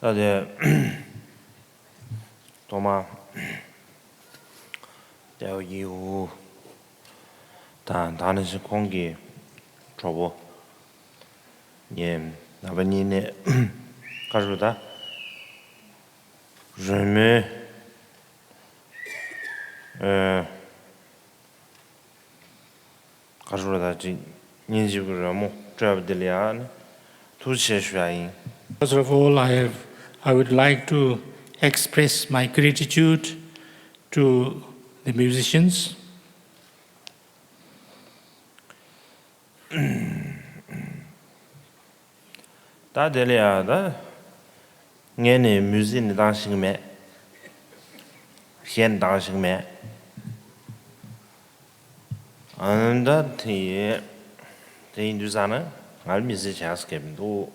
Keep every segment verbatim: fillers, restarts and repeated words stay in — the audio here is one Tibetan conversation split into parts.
ད་དེ་ཐོག་མ་ཏེའོ་ཡིའུ་དང་ད་ནི་ཞིག་ཁོང་གི་གྲོགས་པོ་ངས་ནང་པ་གཉིས་ནས་ཁ་རུ་ད་རོལ་མོའི་ཨ། ག་རེ་ཟེར་ད་ཅིག་སྙིང་རྗེ་གི་རོལ་མོ་སྤྲོད་པ་འདི་ལ་ཡང་ནི་ཐུགས་རྗེ་ཆེ་ཞུ་ཡ་ཡིན། First of all, I have, I would like to express my gratitude to the musicians. ད་དེ་ལ་ཡང་ད་ངས་ནི་མུ་ཟིག་ནི་བཏང་ཤེས་ཀྱི་མེད། གཞས་ནི་བཏང་ཤེས་ཀྱི་མེད། ཨ་ནི་ད་དེ་ཡིན་དེ་ཡིན་དུས་ཙང་ན་ང་ལ་མི་ཟེར་བྱ་ཟེར་གྱི་མི་འདུག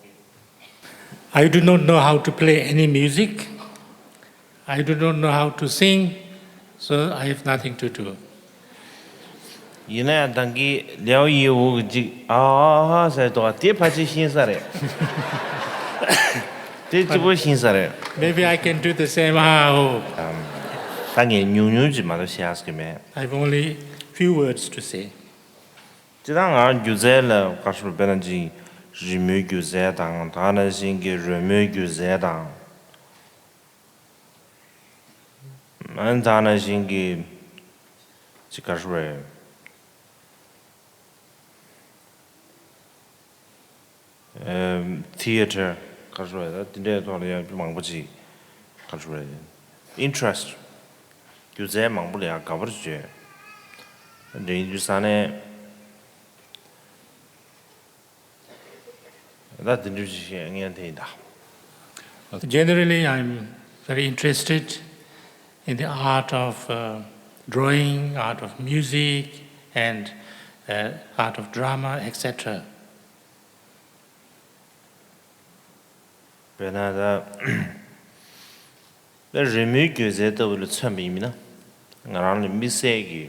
I do not know how to play any music. I do not know how to sing, so I have nothing to do. ཡིན་ན་ཡང་ད་གིན་ལེའོ་ཡིའུ་གི་ཅིག་ཨ་ཧ་ཧ་ཟེར་དོ་དེ་ཕལ་ཆེར་ཤེས་ས་རེད། དེ་གཅིག་པོ་ཤེས་ས་རེད། Maybe I can do the same. Ah, oh. ད་ངས་ཉུང་ཉུང་ཅིག་མ་གཏོགས་བཤད་ཡག་གི་མེད། I have only few words to say. སྤྱིར་བཏང་ང་སྒྱུ་རྩལ་ལ་དགའ་ཤོས་དཔེར་ན་ཅིག་རི་མོའི་སྒྱུ་རྩལ་དང་ད་ནང་བཞིན་གྱི་རོལ་མོའི་སྒྱུ་རྩལ་དང་། ཨ་ནི་ད་ནང་བཞིན་གྱི་ཅིག་ག་རེ་ཟེར། ཨེམ། ཐི་ཡེ་ཊར་ག་རེ་ཟེར་ད་དེ་འདྲའི་ཐོག་ལ་ཡང་མང་པོ་ཅིག་ག་རེ་ཟེར། ཨིན་ཊི་རེ་སི་ཊི། སྒྱུ་རྩལ་མང་པོ་ལ་ཡང་དགའ་པོ་བྱེད། འདྲ་ཡིན་དུས་ས་ནས། ད་དེ་འདྲ་ཞིག་བཤད་ངས་དེ་ཡིན་ད། Generally, I'm very interested in the art of, uh, drawing, art of music, and, uh, art of drama, et cetera. དཔེར་ན་ད། ད་རི་མོའི་སྒྱུ་རྩལ་ལྟ་བུ་ལ་མཚོན་པ་ཡིན་ན། ང་རང་ལ་དམིགས་བསལ་གྱི་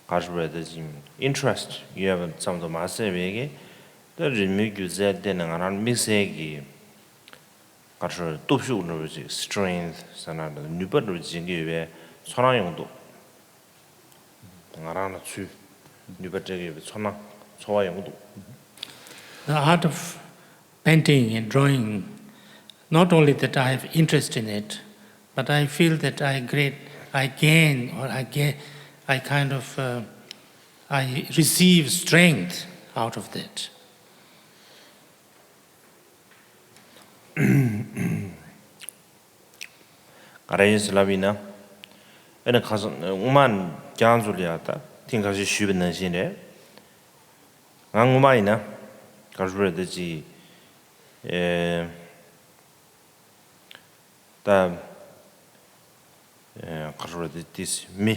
ག་རེ་ཟེར་ད་ཅིག་ཨིན་ཊི་རེ་སི་ཊི་ཡོད་པ་ཙམ་དུ་མ་ཟད་པའི་གི། ད་རི་མོའི་སྒྱུ་རྩལ་སྟེང་ནས་ང་རང་ལ་དམིགས་བསལ་གྱི་ག་རེ་ཟེར་སྟོབས་ཤུགས་འདྲ་བོ་ཅིག་སི་ཊེ་རེང་ཐི་ཟེར་ན་ནུས་པ་འདྲ་བོ་ཅིག་སྦྱིན་གྱི་ཡོད་པའི་ཚོར་སྣང་ཡོང་གི་འདུག་ང་རང་ལ་ཚུར་ནུས་པ་སྤྲད་ཀྱི་ཡོད་པའི་ཚོར་སྣང་ཚོར་བ་ཡོང་གི་འདུག The art of painting and drawing, not only that I have interest in it, but I feel that I great, I gain or I get, I kind of, uh, I receive strength out of that. ག་རེ་ཡིན་ཟེར་ལབ་ཡིན་ན། ཨེ་ནི་ཁ་སང་སྔོན་མ་རྒྱང་ཚུལ་ཡག་ད་ཐེངས་ཁ་ཤས་ཞུས་པ་ནང་བཞིན་རེད། ང་སྔོན་མ་ཡིན་ན་ག་རེ་ཟེར་དེ་ཅི། ཨེ། ད། ཨེ། ག་རེ་ཟེར་དེ་ཏིས་མི་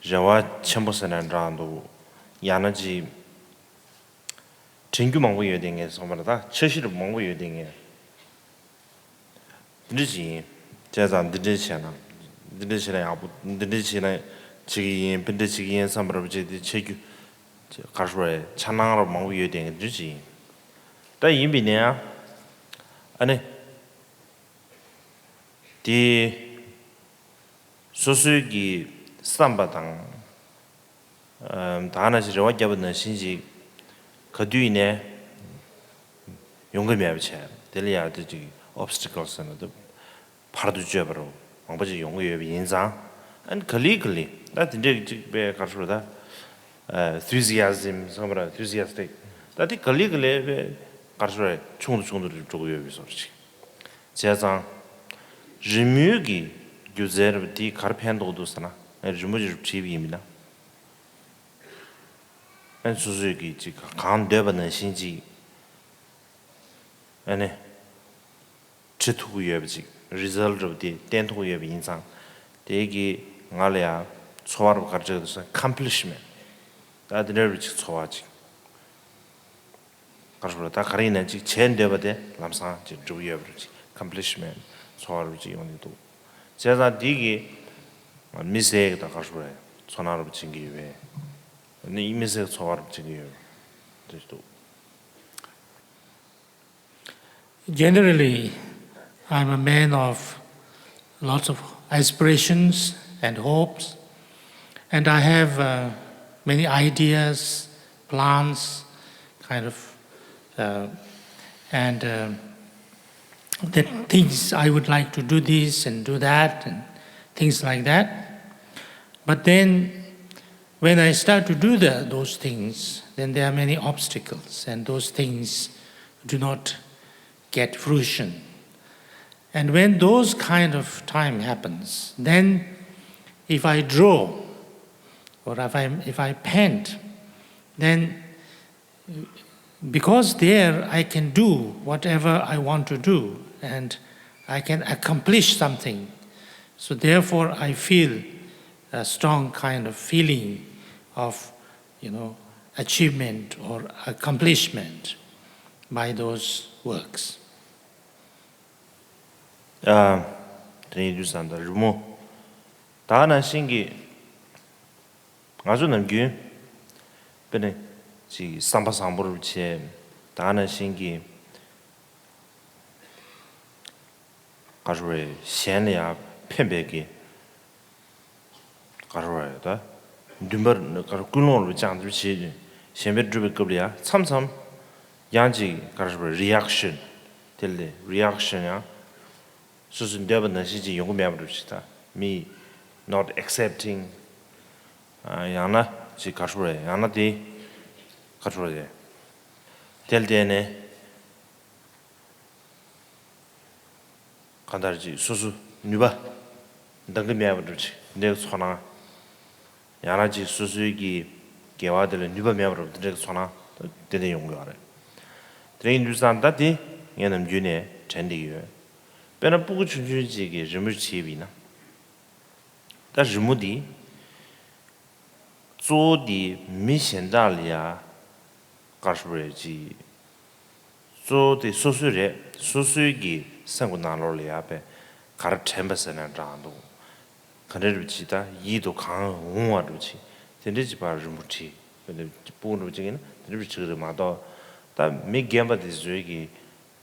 རེ་བ་ཆེན་པོ་ཟེར་ན་འདྲ་འདུག་ཡང་ན་ཅི། དྲན་རྒྱུ་མང་པོ་ཡོད་དེ་ངས་སོང་བ་ལ་ད་འཆར་གཞི་རུ་མང་པོ་ཡོད་དེ་ངས། འདི་འདྲ་ཞིག་ཡིན། བྱས་ཙང་འདི་འདྲ་བྱས་ན། འདི་འདྲ་བྱས་ན་ཡག་པོ་འདི་འདྲ་བྱས་ན་བྱེད་ཀྱི་ཡིན་འདི་འདྲ་བྱེད་ཀྱི་ཡིན་བསམ་པ་རུ་བྱས་ཏེ་བྱེད་རྒྱུ། ག་རེ་ཟེར་འཆར་སྣང་རུ་མང་པོ་ཡོད་དེ་འདི་འདྲ་ཞིག་ཡིན། ད་ཡིན་པའི་ནའང་། ཨ་ནི། དེ། སོ་སོའི་གི་བསམ་པ་དང་། ཨམ། ད་ནང་བཞིན་རེ་བ་བརྒྱབ་པ་ནང་བཞིན་ཅིག་ག་དུས་ཡིན་ནའི་ཡོང་གི་མེད་པ་བྱས། དེ་ལ་ཡང་དེ་ཅིག་ཨོབ་སི་ཊི་ཀལ་ཟེར་ན་དེ་བར་དུ་གཅོད་པ་རུ་མང་པོ་ཅིག་ཡོང་གི་ཡོད་པ་ཡིན་ཙང་། ཨ་ནི་ག་ལེ་ག་ལེ་ད་དེ་འདྲས་ཅིག་དཔེ་ག་རེ་ཟེར་ད། ཨ། ཨེན་ཐུ་ཛི་ཡ་ཛིམ་ཟེར་བ་ར་ཨེན་ཐུ་ཛི་ཡ་སི་ཊིག་ད་དེ་ག་ལེ་ག་ལེ་དཔེ་ག་རེ་ཟེར་ཆུང་དུ་ཆུང་དུ་འགྲོ་གི་ཡོད་པའི་བཟོ་འདྲ་ཅིག་བྱས་ཙང་། རི་མོའི་གི་སྒྱུ་རྩལ་རབ་འདིས་ག་རེ་ཕན་ཐོགས་འདུག་ཟེར་ན་ངས་རི་མོ་ཅིག་བྲིས་པ་ཡིན་མིན་ན། ཨ་ནི་སོ་སོས་གི་ཅིག་གང་འདོད་པ་ནང་བཞིན་ཅིག་ཨ་ནི་བྲི་ཐུབ་ཀྱི་ཡོད་པ་ཅིག་རི་ཛལ་ཊི་རབ་འདི་བསྟན་ཐུབ་ཀྱི་ཡོད་པ་ཡིན་ཙང་། དེ་གི་ང་ལ་ཡང་ཚོར་བ་རབ་ག་རེ་སྤྲད་འདུག་ཟེར་ན་ཨེ་ཀམ་པི་ལི་ཤི་མེན་ཊི་ད་དེ་འདྲ་རབ་ཅིག་ཚོར་བ་ཅིག་ག་རེ་ཟེར་ད་ག་རེ་ཡིན་ན་ཅིག་བྱས་འདོད་པ་དེ་ལམ་སང་ཅིག་འགྲུབ་ཡོད་པ་རེད་ཅིག་ཨེ་ཀམ་པི་ལི་ཤི་མེན་ཊི་ཚོར་བ་རེ་ཅིག་ཡོང་གི་འདུག་བྱས་ཙང་འདི་གི་དམིགས་བསལ་གི་ད་ག་རེ་ཟེར་ཚོར་སྣང་རེ་བྱིན་གྱི་ཡོད་པས་ནི་དམིགས་བསལ་གི་ཚོར་བ་རེ་བྱིན་གྱི་ཡོད་པ་རེད་འདུག Generally, I'm a man of lots of aspirations and hopes, and I have uh, many ideas, plans, kind of, uh, and uh, the things I would like to do this and do that, and things like that. But then, when I start to do the, those things, then there are many obstacles, and those things do not get fruition. And when those kind of time happens, then if I draw or if I, if I paint, then because there I can do whatever I want to do and I can accomplish something. So therefore I feel a strong kind of feeling of, you know, achievement or accomplishment by those works. ཨ། དེ་ཡིན་དུས་ཙང་ད་རི་མོ་ད་ག་ནང་བཞིན་གྱི་ང་ཚོ་ནམ་རྒྱུན་དཔེར་ན་ཅིག་བསམ་པ་བཟང་པོ་རུ་བྱས། ད་ག་ནང་བཞིན་གྱི་ག་རེ་རེད། གཞན་ལ་ཡང་ཕན་པའི་གི་ག་རེ་རེད། ད་འདུན་པ་ག་རེ་ཀུན་སློང་རུ་བཅངས་ཏེ་བྱེད། གཞན་པའི་སྒྲུབ་པའི་སྐབས་ལ་ཡང་མཚམས་མཚམས་ཡང་ཅིག་ག་རེ་རེད། རི་ཨེག་ཤན། དེ་ལས་རི་ཨེག་ཤན་ཡང་སོ་སོས་འདོད་པ་ནང་བཞིན་ཅིག་ཡོང་གི་མེད་པ་འདྲ་ཞིག་ད་མི་not accepting། ཡང་ན་ཅིག་ག་རེ་རེད། ཡང་ན་དེ་ག་རེ་རེད། དེ་ལ་བརྟེན་ནས་གང་ལྟར་ཅིག་སོ་སོ་ནུས་པ་འདང་གི་མེད་པ་འདྲ་ཅིག་འདྲའི་ཚོར་སྣང་། ཡང་ན་ཅིག་སོ་སོའི་གི་དགེ་བ་དེ་ལ་ནུས་པ་མེད་པ་འདྲ་དེ་འདྲའི་ཚོར་སྣང་དེ་འདྲ་ཡོང་གི་ཡོད་རེད། དེ་འདྲ་ཡིན་དུས་ཙང་ད་དེ་ངས་ནམ་རྒྱུན་ནས་དྲན་བསྡད་ཀྱི་ཡོད། དཔེར་ན་སྤུ་གུ་ཆུང་ཆུང་ཅིག་གིས་རི་མོ་བྱས་པ་ཡིན་ན། ད་རི་མོ་འདི་གཙོ་བོ་འདི་མི་གཞན་དག་ལ་ཡ་ག་རེ་ཞུ་དགོས་རེད། ཅིག་གཙོ་བོ་དེ་སོ་སོའི་རེད། སོ་སོའི་གི་སེམས་ཀྱི་ནང་ལོགས་ལ་ཡ་དཔེ་ག་རེ་དྲན་པ་ཟེར་ན་འདྲ་འདུག་ག་འདྲ་རེད་ཅིག་ད་ཡིད་དུ་གང་འོང་བ་འདྲ་ཅིག་དེ་འདྲ་ཅིག་ཕར་རི་མོ་བྲིས། དཔེ་འདི་སྤུ་གུ་འདྲ་ཅིག་ཡིན་ན་དེ་འདྲ་བྲིས་ཀྱི་རེད་མ་གཏོགས། ད་མི་རྒན་པ་དེ་ཚོའི་གི་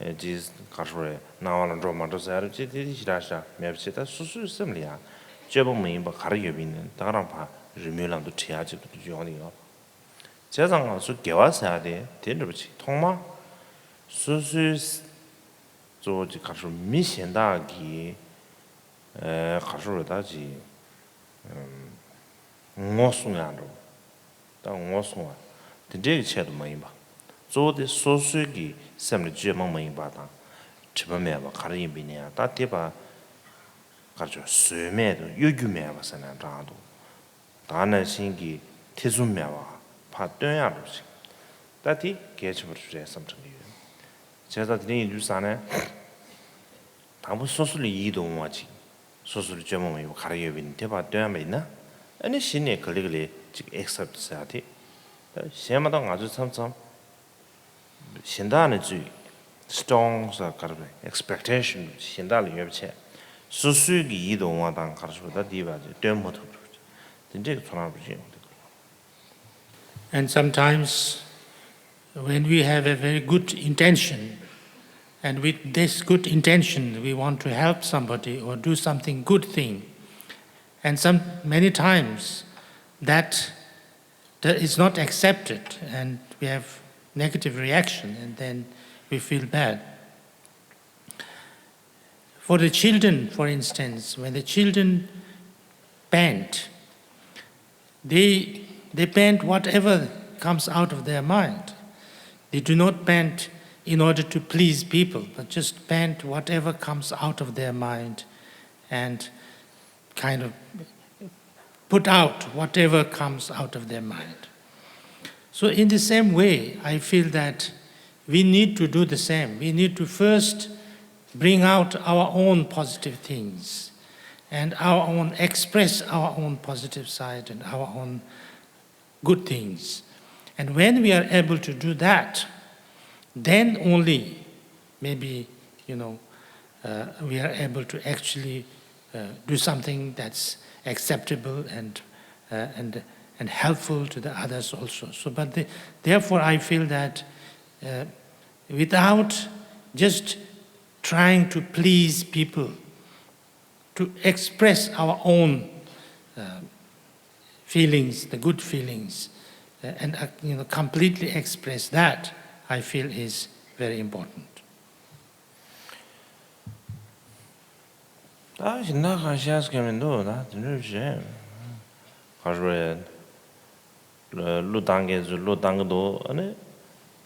ཨེ་ཅིག་ག་རེ་ཞུ་དགོས་རེད། སྣང་བ་ལ་འགྲོ་མ་འགྲོ་ཟེར་ཡ་རེད་ཅིག་དེ་ཞེ་དྲག་ཞེ་དྲག་མེད་པ་ཅིག་ད་སོ་སོའི་སེམས་ལ་ཡ་སྤྱོད་པ་མ་ཡིན་པ་ག་རེ་ཡོད་པ་ཡིན་ནའི་ད་ག་རང་ཕར་རི་མོའི་ལམ་དུ་བྲིས་ཡ་ཅིག་ཏུ་ཡོང་གི་ཡོད། བྱས་ཙང་ང་ཚོ་དགེ་བ་ཟེར་ཡ་དེ་དེ་འདྲ་པོ་ཅིག་ཐོག་མར་སོ་སོའི་གཙོ་བོ་ཅིག་ག་རེ་ཞུ་མི་གཞན་དག་གིས་ཨེ་ག་རེ་ཞུ་དགོས་རེད། ད་ཅིག་ངོ་སྲུང་ཡག་འགྲོ། ད་ངོ་སྲུང་བ་དེ་འདྲའི་གི་ཆེད་དུ་མ་ཡིན་པ། གཙོ་བོ་དེ་སོ་སོའི་གི་སེམས་ལ་བཅོས་མ་མ་ཡིན་པ་དང་། དྲི་མ་མེད་པ་ག་རེ་ཡིན་པ་ཡིན་ན་ཡང་ད་དེ་ཕར་ག་རེ་ཞུ་ཟོལ་མེད་དུ་གཡོ་སྒྱུ་མེད་པ་ཟེར་ན་འདྲ་འདུག་ད་ག་ནང་བཞིན་གྱི་ཐེ་ཚོམ་མེད་པ་ཕར་སྟོན་ཡག་འགྲོ་ཞིག་ད་དེ་གལ་ཆེན་པོ་རེད་བསམ་དྲན་གྱི་ཡོད། བྱས་ཙང་དེ་འདྲ་ཡིན་དུས་ཙང་ནས། དང་པོ་སོ་སོ་ལ་ཡིད་དུ་འོང་བ་ཅིག་སོ་སོ་ལ་བཅོས་མ་མ་ཡིན་པ་ག་རེ་ཡོད་པ་ཡིན་དེ་ཕར་སྟོན་པ་ཡིན་ན། ཨ་ནི་གཞི་ནས་ག་ལེ་ག་ལེ་ཅིག་ཨེག་སེབ་ཊི་ཟེར་ཡ་དེ། ད་གཞན་མ་གཏོགས་ང་ཚོས་མཚམས་མཚམས་གཞན་དག་ནས་ཚུར་སི་ཊོང་ཟེར་ག་རེ་རེད། ཨེག་སི་པེག་ཊེ་ཤན་གཞན་དག་ལ་ཡོད་པ་བྱས། སོ་སོའི་གི་ཡིད་དུ་འོང་བ་དང་ག་རེ་ཞུ་ད་དེ་བ་དེ་སྟོན་མ་ཐུབ་ཐུབ་དེ་འདྲའི་གི་ཚོར་སྣང་རུ་ཅིག་ཡོང་གི་འདུག And sometimes, when we have a very good intention, and with this good intention, we want to help somebody or do something good thing, and some many times that, that is not accepted, and we have negative reaction, and then we feel bad. For the children, for instance, when the children paint, they, they paint whatever comes out of their mind. They do not paint in order to please people, but just paint whatever comes out of their mind and kind of put out whatever comes out of their mind. So, in the same way, I feel that we need to do the same. We need to first bring out our own positive things and our own, express our own positive side and our own good things. And when we are able to do that, then only maybe, you know, uh, we are able to actually uh, do something that's acceptable and, uh, and, and helpful to the others also. So, but the, therefore, I feel that uh, without just trying to please people, to express our own uh, feelings, the good feelings, uh, and uh, you know, completely express that, I feel is very important. ད་ཞིག་ན་གང་ཤེས་ཀྱི་མི་འདུག་ད་དེ་འདྲ་བྱས་ག་རེ་རེད། གླུ་བཏང་མཁན་ཚོས་གླུ་བཏང་གི་འདུག་ཨ་ནི་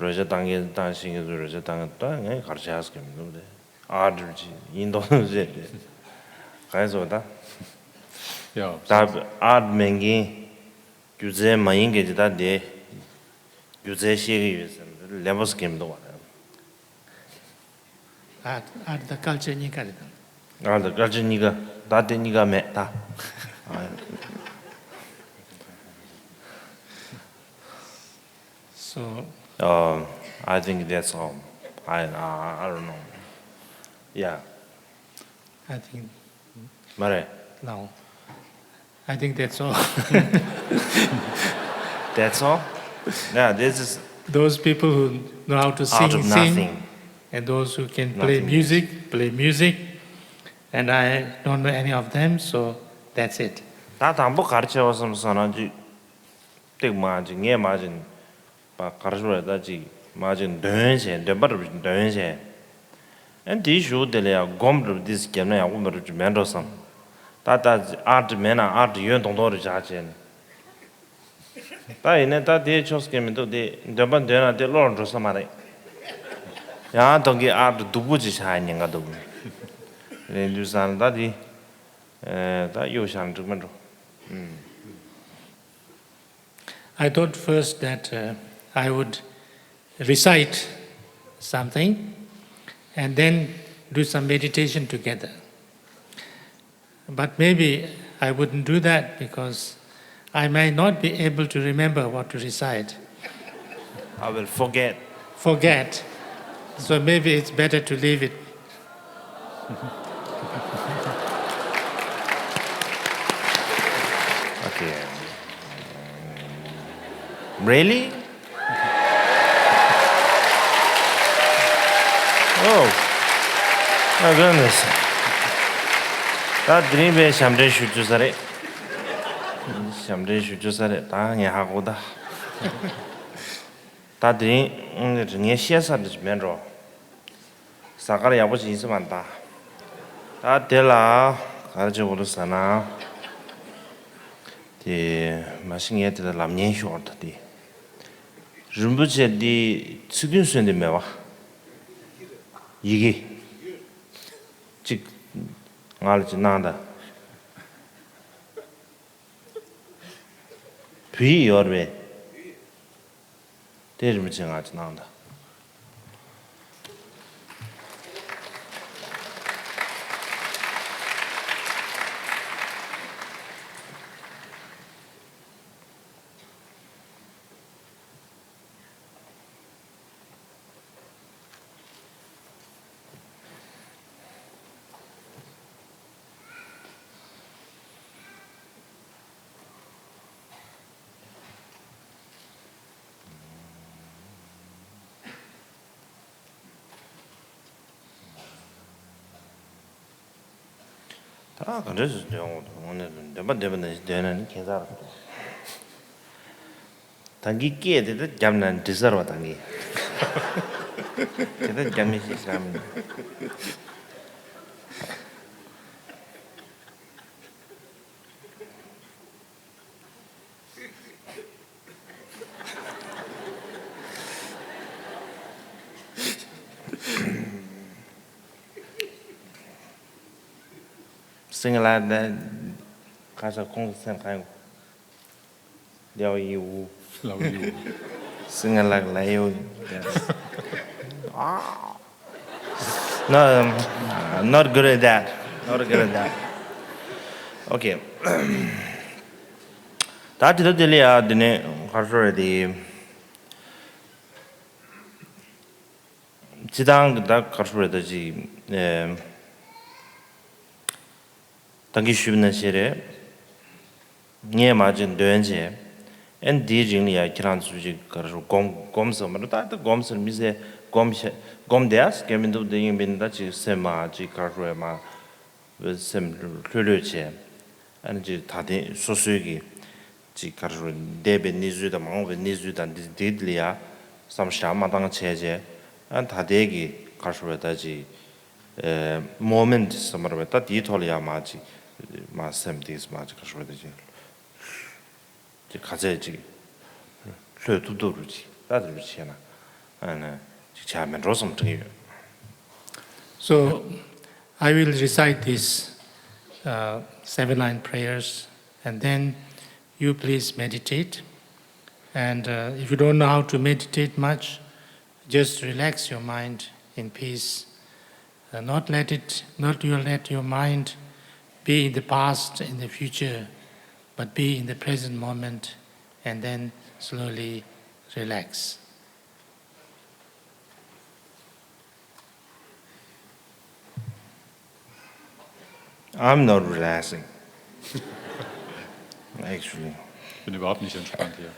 རོལ་ཆ་བཏང་མཁན་བཏང་ཤེས་མཁན་ཚོས་རོལ་ཆ་བཏང་གི་འདུག་ད་ངས་ག་རེ་བྱས་ཀྱི་མི་འདུག་དེ་ཨར་ཊི་ཅིག་ཡིན་མདོག་མདོག་བྱས་ཏེ་གང་ཡིན་ཟེར་བ་ད། ཡ། ད་ཨར་ཊི་མེད་མཁན་སྒྱུ་རྩལ་མ་ཡིན་མཁན་ཅིག་ད་དེ་སྒྱུ་རྩལ་ཤེས་ཀྱི་ཡོད་ཟེར་ན་ལེན་པོ་ཟེར་མཁན་མི་འདུག་བ་རེད། Art, art དང་ཁལ་ཅར་གཉིས་ཀ་རེད་དམ། ཨར་ཊི་དང་ཁལ་ཅར་གཉིས་ཀ་ད་དེ་གཉིས་ཀ་མེད་ད། So, um, I think that's all. I, I, I don't know. Yeah. I think, མ་རེད། no. I think that's all. That's all? Yeah, this is Those people who know how to sing, out of sing, nothing. And those who can play Nothing. Music, play music. And I don't know any of them, so that's it. ད་དང་པོ་ག་རེ་བྱས་པ་བསམ་སོང་ན་ཅིག་ཏིག་མ་ཅིག་ངས་མ་ཅིག་པ་ག་རེ་ཞུ་བས་ད་ཅིག་མ་ཅིག་འདོན་བྱས་འདོན་པ་རུ་འདོན་བྱས། ཨན་དེའི་གཞུག་དེ་ལ་ཡང་སྒོམ་རུ་དེ་བརྒྱབ་ན་ཡག་པོ་མ་རུ་ཅིག་མེད་འགྲོ་བསམ། ད་ད་ཨར་ཊི་མེད་ན་ཨར་ཊི་ཡོད་མདོག་མདོག་རུ་བཞག་བྱས་ནས། ད་ཡིན་ནའི་ད་དེའི་ཕྱོགས་སྐྱེ་མི་འདུག་དེ་འདོན་པ་འདོན་ན་དེ་བློར་འགྲོ་ས་མ་རེད། ཡང་དོན་གྱི་ཨར་ཊི་སྡུག་པོ་ཅིག་ཆགས་ཉེན་ཁ་འདུག་རེད་འདུག་བསམ་ད་དེ་ད་གཡུག་བཞག་ན་འགྲིག་མ་འགྲོ། I thought first that uh, I would recite something and then do some meditation together. But maybe I wouldn't do that because I might not be able to remember what to recite. I will forget. Forget. So maybe it's better to leave it. Okay. Really? Oh. My goodness. ད་དེ་རིང་བས་ཞབས་འདྲེན་ཞུ་རྒྱུ་ས་རེད། ཞབས་འདྲེན་ཞུ་རྒྱུ་ས་རེད། ད་ངས་ཧ་གོ་ད། ད་དེ་རིང་ངས་བཤད་ས་འདི་མེད་འགྲོ། གཟའ་སྐར་ཡག་པོ་ཞིག་ཡིན་ས་མ་རེད་ད། ད་དེ་ལ་ག་རེ་བྱེད་དགོས་རེད་ཟེར་ན། དེ་མ་གཞི་ངས་དེ་ལ་ལབ་ཉན་ཤོར་ད་དེ། རིན་པོ་ཆེ་འདི་ཚིག་བདུན་སོན་དེ་མེད་པ། ཡི་གེ་གཅིག་ང་ལ་གཅིག་གནང་ད། བོད་ཡིག་ཡོད་རེད་པས། དེ་རིན་པོ་ཆེ་ང་ཅིག་གནང་དང་། ད་ག་འདྲས་སུ་འདོན་འོང་དུ་དངོས་གནས་སུ་འདོན་པ་འདོན་པ་ནང་བཞིན་འདོན་ན་ནི་ཁྱད་མཚར་རེད། ད་གིན་སྐད་དེ་ད་བརྒྱབ་ན་འགྲིག་ས་རེད་པ། ད་གིན་དེ་ད་བརྒྱབ་མི་ཤེས་ཤག་མིན། སིང་ལ་ནས་ཁ་ས་ཁོང་གི་སེམས་ཁ་ཡོང་། ལའོ་ཡིའུ། ལའོ་ཡིའུ། སིང་ལ་ལའོ་ཡིའུ། No, um, not good at that. Not good at that. Okay. ད་དེ་ད་དེ་ལ་ཡ་དེ་ནས་ག་རེ་ཟེར་དེ། སྤྱི་བཏང་གི་ད་ག་རེ་ཟེར་ད་ཅིག་ཨེ། ད་གིན་ཞུས་པ་ནང་བཞིན་རེད། ངས་མ་ཅིག་འདོན་བྱས། ཨན་དེའི་རིང་ལ་ཡ་ཁྱེད་རང་ཚོས་ཅིག་ག་རེ་ཟེར་སྒོམ་སྒོམ་ཟེར་མ་རེད། ད་ད་སྒོམ་ཟེར་མི་ཟེར་ སྒོམ་ཤ་སྒོམ་བསྡད་ཡ་སྐད་མི་འདུག་དེ་ཡིན་པས་ད་ཅིག་སེམས་མ་ཅིག་ག་རེ་ཟེར་མ་སེམས་ལྷོད་ལྷོད་བྱས། ཨ་ནི་ཅིག་ད་ཐེངས་སོ་སོའི་གི་ཅིག་ག་རེ་ཟེར་འདས་པའི་གནས་ཚུལ་དང་མ་འོངས་པའི་གནས་ཚུལ་དང་འདི་འདི་ལ་ཡ་བསམ་བཞག་མ་བཏང་བྱས་བྱས། ཨ་ནི་ད་ལྟའི་གི་ག་རེ་ཟེར་ད་ཅིག་མོ་མེན་ཊི་ཟེར་མ་རེད་པས་ད་དེའི་ཐོག་ལ་ཡ་མ་ཅིག་མ་སེམས་དེ་མ་ཅིག་ག་རེ་ཟེར་ད་ཅིག་ཅིག་ག་ཚད་ཅིག་ལྷོད་ཐུབ་ཐུབ་རུ་ཅིག་ད་དེ་རུ་བྱས་ན་ཨ་ནི་ཅིག་བྱ་མེད་འགྲོ་བསམ་དྲན་གྱི་ཡོད། So, I will recite these uh, seven line prayers, and then you please meditate. And uh, if you don't know how to meditate much, just relax your mind in peace. Uh, not let it, not you let your mind be in the past, in the future, but be in the present moment, and then slowly relax. I'm not relaxing. Actually. Ich bin überhaupt nicht entspannt hier.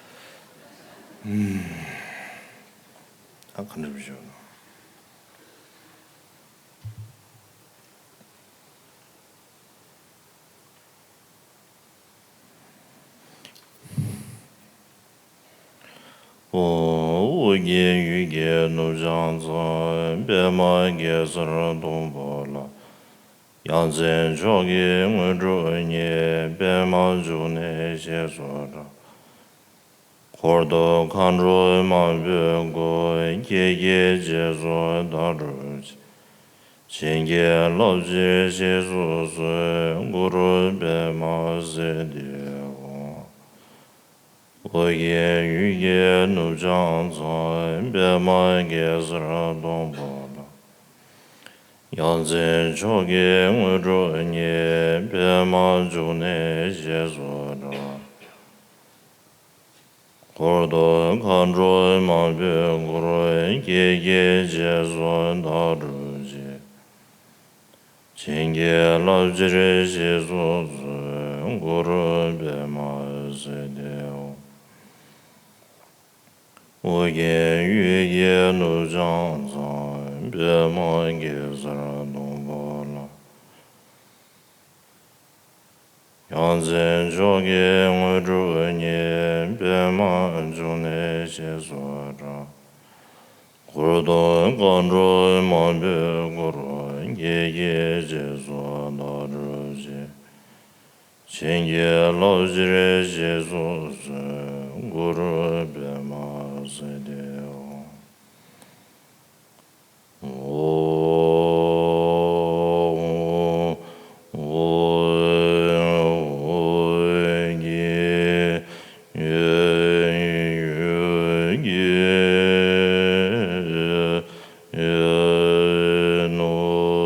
ཨ་ག་འདྲ་བྱུང་། ཨོ། ཨོ་རྒྱན་ཡུལ་གྱི་ནུབ་བྱང་མཚམས། པདྨ་གེ་སར་སྡོང་པོ་ལ། ཡ་མཚན་མཆོག་གི་དངོས་གྲུབ་བརྙེས། པདྨ་འབྱུང་གནས་ཞེས་སུ་གྲགས། འཁོར་དང་མཁའ་འགྲོ་མང་པོས་བསྐོར། ཀྱེ་ཀྱེ་རྗེས་སུ་བདག་སྒྲུབ་ཅིང་། བྱིན་གྱིས་བརླབ་ཕྱིར་ཞེས་སུ་གསོལ། གུ་རུ་པདྨ་སིདྡྷི་ཧཱུྃ། ཨོ་རྒྱན་ཡུལ་གྱི་ནུབ་བྱང་མཚམས། པདྨ་གེ་སར་སྡོང་པོ་ལ། ཡ་མཚན་མཆོག་གི་དངོས་གྲུབ་བརྙེས། པདྨ་འབྱུང་གནས་ཞེས་སུ་གྲགས། འཁོར་དང་མཁའ་འགྲོ་མང་པོས་བསྐོར། ཀྱེ་ཀྱེ་རྗེས་སུ་བདག་སྒྲུབ་ཅིང་། བྱིན་གྱིས་བརླབ་ཕྱིར་ཞེས་སུ་གསོལ། གུ་རུ་པདྨ་སིདྡྷི་ཧཱུྃ། ཨོ་རྒྱན་ཡུལ་གྱི་ནུབ་བྱང་མཚམས། པདྨ་གེ་སར་སྡོང་པོ་ལ། ཡ་མཚན་མཆོག་གི་དངོས་གྲུབ་བརྙེས། པདྨ་འབྱུང་གནས་ཞེས་སུ་གྲགས། འཁོར་དང་མཁའ་འགྲོ་མང་པོས་བསྐོར། ཀྱེ་ཀྱེ་རྗེས་སུ་བདག་སྒྲུབ་ཅིང་། བྱིན་གྱིས་བརླབ་ཕྱིར་ཞེས་སུ་གསོལ། གུ་རུ་པདྨ་སིདྡྷི་ཧཱུྃ། ཨོ། ཨོ། ཨོ་རྒྱན་ཡུལ་གྱི་ནུབ་བྱང་མཚམས། པདྨ་གེ་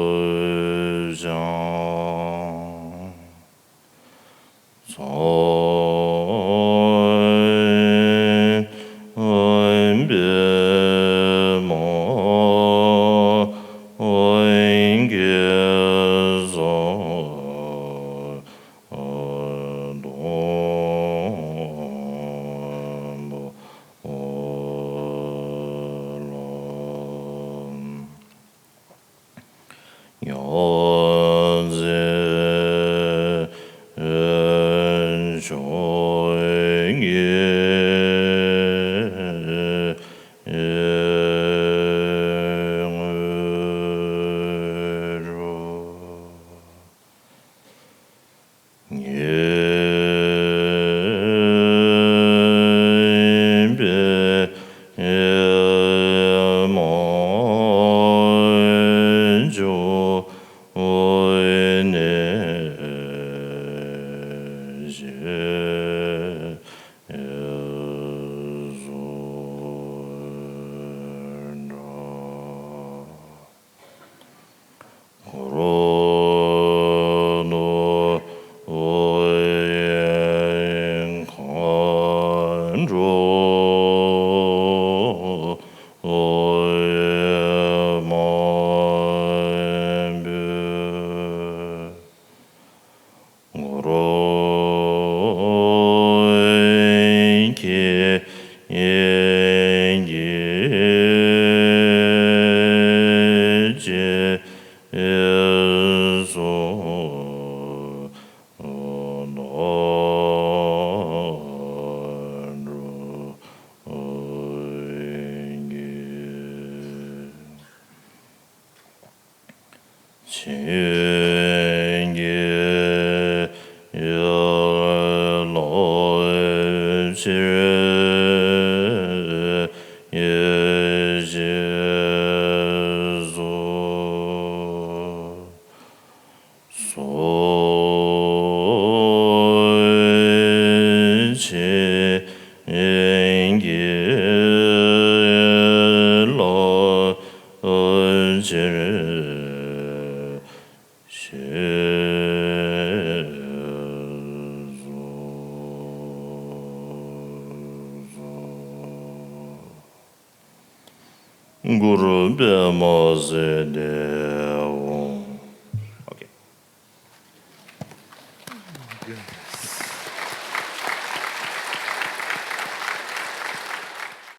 སར་སྡོང་པོ་ལ། ཡ་མཚན་མཆོག་གི་དངོས་གྲུབ་བརྙེས། པདྨ་འབྱུང་གནས་ཞེས་སུ་གྲགས། འཁོར་དང་མཁའ་འགྲོ་མང་པོས་བསྐོར། ཀྱེ་ཀྱེ་རྗེས་ བྱིན་གྱིས་བརླབ་ཕྱིར་ཡིད་ཆེས་སོ། གསུང་བྱིན་གྱིས་བརླབ་ཕྱིར་ཡིད་ཆེས་སོ། གུ་རུ་པདྨ་སིདྡྷི་ཧཱུྃ། ཨོ་ཁེ།